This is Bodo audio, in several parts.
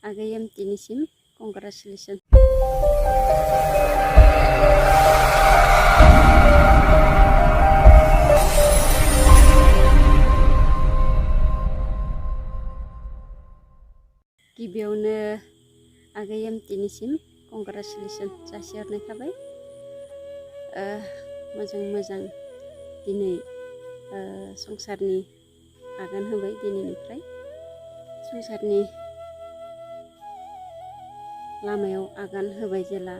आगै एमटिनिसिम कंग्रेचुलेसन। गिबियावनो आगै एमटिनिसिम कंग्रेचुलेसन जासिहरनाय थाबाय। मोजां दिनै संसारनि आगान होबाय। दिनैनिफ्राय संसारनि लामायाव आगान होबाय जेला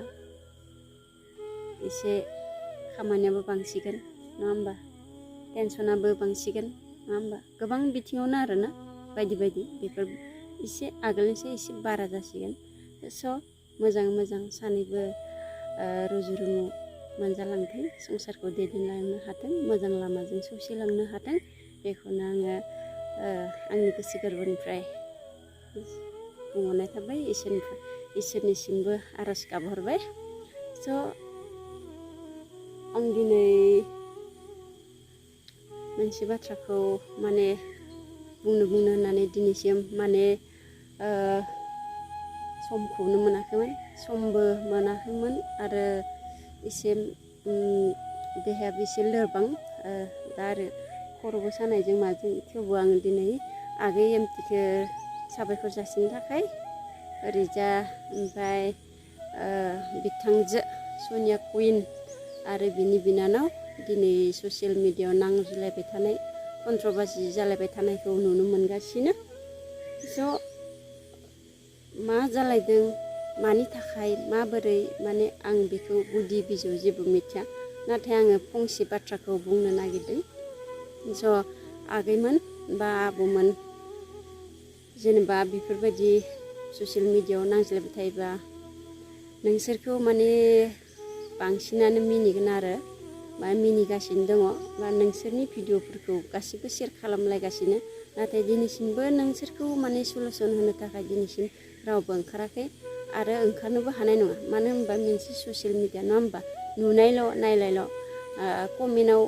एसे खामानियाबो बांसिगोन नङा होमबा, टेनसनाबो बांसिगोन नङा होमबा, गोबां बिथिङावनो आरोना बायदि बेफोर एसे आगोलनिसाय एसे बारा जासिगोन। स' मोजां सानैबो रुजु रुमु मोनजालांथों, संसारखौ दैदेनलांनो हाथों, मोजां लामाजों सौसिलांनो हाथों, बेखौनो आङो आंनि गोसो गोरबोनिफ्राय बुंहरनाय थाबाय। इसोरनिसिमबो आरज गाबहरबाय। स' आं दिनै मोनसे बाथ्राखौ माने बुंनो होननानै दिनैसिम माने समखौनो मोनाखैमोन, समबो मोनाखैमोन आरो एसे देहायाबो एसे लोरबां दा आरो खर'बो सानायजों माजों, थेवबो आं दिनै आगै एमटिखौ साबायखर जासिनो थाखाय ओरैजा ओमफ्राय बिथांजो सनिया कुइन आरो बिनि बिनानाव दिनै ससियेल मिडियायाव नांज्लायबाय थानाय, कन्ट्रभार्सि जालायबाय थानायखौ नुनो मोनगासिनो। स' मा जालायदों, मानि थाखाय, माबोरै, माने आं बेखौ गुदि बिजौ जेबो मिथिया, नाथाय आङो फंसे बाथ्राखौ बुंनो नागिरदों। स' आगैमोन बा आब'मोन, जेनेबा बेफोरबायदि ससियेल मिडियायाव नांज्लायबाय थायोबा नोंसोरखौ माने बांसिनानो मिनिगोन आरो मिनिगासिनो दङ, बा नोंसोरनि भिडिअफोरखौ गासिबो शेयार खालामलायगासिनो, नाथाय दिनैसिमबो नोंसोरखौ माने सलुसन होनो थाखाय दिनैसिम रावबो ओंखाराखै आरो ओंखारनोबो हानाय नङा। मानो होनबा मोनसे ससियेल मिडिया नङा होमबा, नुनायल' नायलायल' कमेन्टआव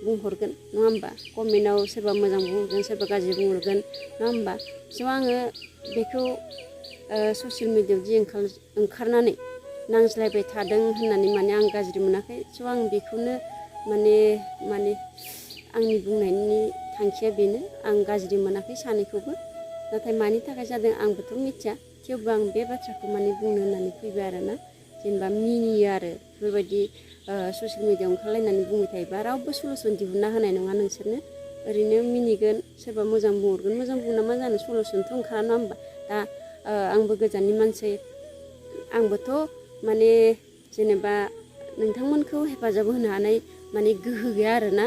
बुंहरगोन नङा होमबा, कमेन्टआव सोरबा मोजां बुंहरगोन, सोरबा गाज्रि बुंहरगोन नङा होमबा। स' आङो बेखौ ससियेल मिडियायाव जि ओंखारनानै नांज्लायबाय थादों होननानै माने आं गाज्रि मोनाखै। स' आं बेखौनो माने आंनि बुंनायनि थांखिया बेनो, आं गाज्रि मोनाखै सानैखौबो, नाथाय मानि थाखाय जादों आंबोथ' मिथिया, थेवबो आं बे बाथ्राखौ माने बुंनो होननानै फैबाय आरोना। जेनेबा मिनियो आरो बेफोरबायदि ससियेल मिडियायाव ओंखारलायनानै बुंबाय थायोबा रावबो सलुसन दिहुनना होनाय नङा नोंसोरनो, ओरैनो मिनिगोन, सोरबा मोजां बुंहरगोन, मोजां बुंना मा जानो, सलुसनथ' ओंखारा नङा होमबा। दा आंबो गोजाननि मानसि, आंबोथ' माने जेनेबा नोंथांमोनखौ हेफाजाब होनो हानाय माने गोहो गैया आरोना,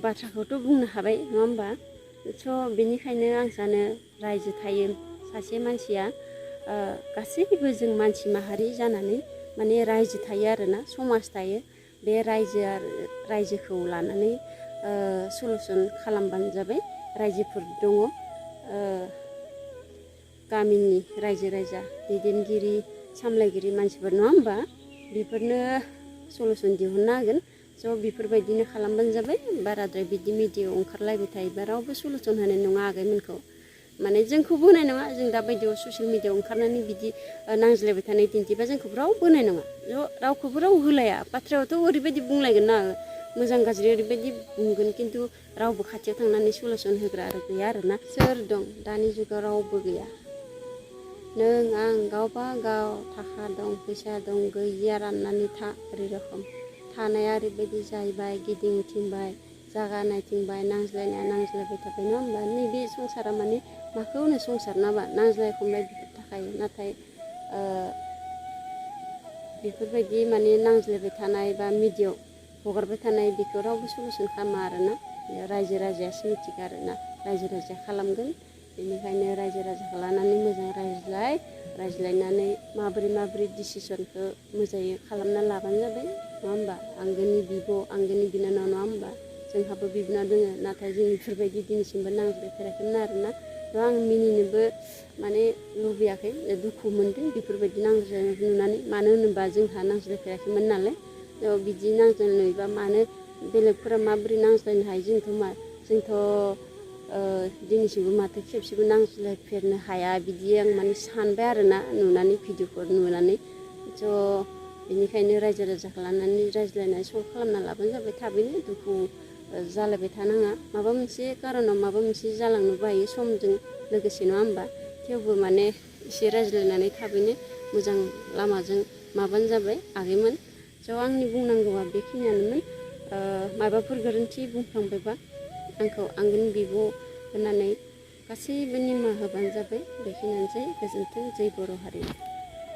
बाथ्राखौथ' बुंनो हाबाय नङा होमबा। स' बेनिखायनो आं सानो रायजो थायो सासे मानसिया, गासैबो जों मानसि माहारि जानानै माने रायजो थायो आरोना, समाज थायो, बे रायजोखौ लानानै सलुसन खालामबानो जाबाय। रायजोफोर दङ, गामिनि रायजो राजा दैदेनगिरि सामलायगिरि मानसिफोर नङा होमबा, बेफोरनो सलुसन दिहुनना होगोन। स' बेफोरबायदिनो खालामबानो जाबाय। बाराद्राय बिदि मिडियायाव ओंखारलायबाय थायोबा रावबो सलुसन होनाय नङा आगैमोनखौ, माने जोंखौबो होनाय नङा। जों दा बायदियाव ससियेल मिडियायाव ओंखारनानै बिदि नांज्लायबाय थानाय दिन्थिबा जोंखौबो रावबो होनाय नङा। रावखौबो राव होलाया, बाथ्रायावथ' ओरैबायदि बुंलायगोन ना, मोजां गाज्रि ओरैबायदि बुंगोन, खिन्थु रावबो खाथियाव थांनानै सलुसन होग्रा आरो गैया आरोना। सोर दं दानि जुगाव, रावबो गैया। नों आं गावबा गाव थाखा दं, फैसा दं, गैयिया राननानै था, ओरै रखम थानाया ओरैबायदि जाहैबाय, गिदिंथिंबाय, जागा नायथिंबाय, नांज्लायनाया नांज्लायबाय थाबाय नङा होमबा। नैबे संसारा माने माखौ होनो संसार नाबा, नांज्लाय खमलाय बेफोर थाखायो, नाथाय बेफोरबायदि माने नांज्लायबाय थानाय बा मिडियायाव हगारबाय थानाय बेखौ रावबो सलुसन खालामा आरोना, रायजो राजायासो मिथिगौ आरोना, रायजो राजाया खालामगोन। बेनिखायनो रायजो राजाखौ लानानै मोजां रायज्लायनानै माबोरै डिसिसनखौ मोजाङै खालामना लाबानो जाबाय नङा होमबा। आंगोनि बिब', आंगोनि बिनानाव नङा होमबा, जोंहाबो बिबोनां दोङो, नाथाय जों बेफोरबायदि दिनैसिमबो नांज्लायफेराखैमोन आरोना। थ' आं मिनिनोबो माने लुबैयाखै, दुखु मोनदों बेफोरबायदि नांज्लायनायखौ नुनानै। मानो होनोबा जोंहा नांज्लायफेराखैमोन नालाय, बिदि नांज्लायनाय नुयोबा मानो बेलेगफोरा माबोरै नांज्लायनो हायो, जोंथ' दिनैसिमबो माथो खेबसेबो नांज्लायफेरनो हाया बिदि आं माने सानबाय आरोना नुनानै भिडिअफोर नुनानै स' बेनिखायनो रायजो राजाखौ लानानै रायज्लायनानै सल्भ खालामना लाबानो जाबाय थाबैनो दुखु जालायबाय थानाङा माबा मोनसे कारनाव माबा मोनसे जालांनोबो हायो समजों लोगोसे नङा होमबा थेवबो माने एसे रायज्लायनानै थाबैनो मोजां लामाजों माबानो जाबाय आगैमोन स' आंनि बुंनांगौआ बेखिनियानोमोन माबाफोर गोरोन्थि बुंफ्लांबायबा आंखौ आंगोनि बिब' होननानै गासैबो निमाहा होबानो जाबाय बेखिनियानोसै गोजोन्थों जै बर' हारि